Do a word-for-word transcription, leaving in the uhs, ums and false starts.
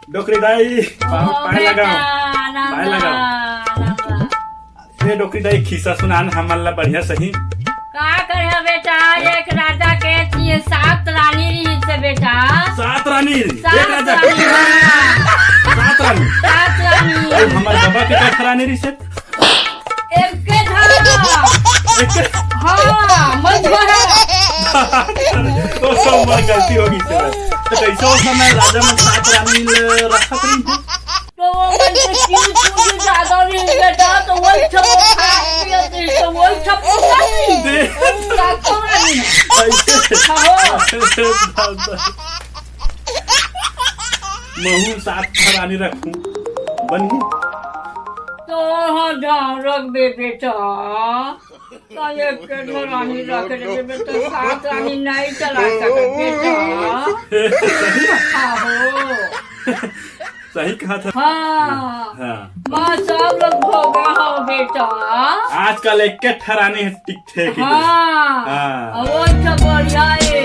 डोकरी दाई, पाँव, ओ पाँय बेटा, लगाओ। राम पाँय लगाओ। राम, राम राम। ए डोकरी दाई, खिस्सा सुनान हमन ला बढ़िया सही। का करे बेटा, एक राजा के ती-, सात रानी रहिस हे बेटा। सात रानी? सात एक राजा के? रानी, हाँ। सात रानी? सात रानी। अउ हमर बाबा के का रानी रहिस हे? एके ठा। एके? हाँ, मत भरा। ओ, ओ, मोर गलती हो गई से। तो कैसे ओ समय राजा मन सात रानी ल रखत रही? तो वो मन के चीज पूछ ज्यादा नहीं बेटा, तो वही सब खा पिए थे, तो वही सब पूछा नहीं। दे। सातों रानी। ऐसे। हाँ। महू सात ठा रानी रखूं, बनही? तो हाँ, ध्यान रख बे बेटा। तो एक के ठो रानी रख दे बे, तो सात रानी नहीं चला सकत बेटा। आहो। सही कहा था। हाँ। हाँ। माँ सब लोग भोगा हो बेटा। आजकल एक के ठा रानी है टिकथे की। हाँ। हाँ। अब वो सब बढ़िया है।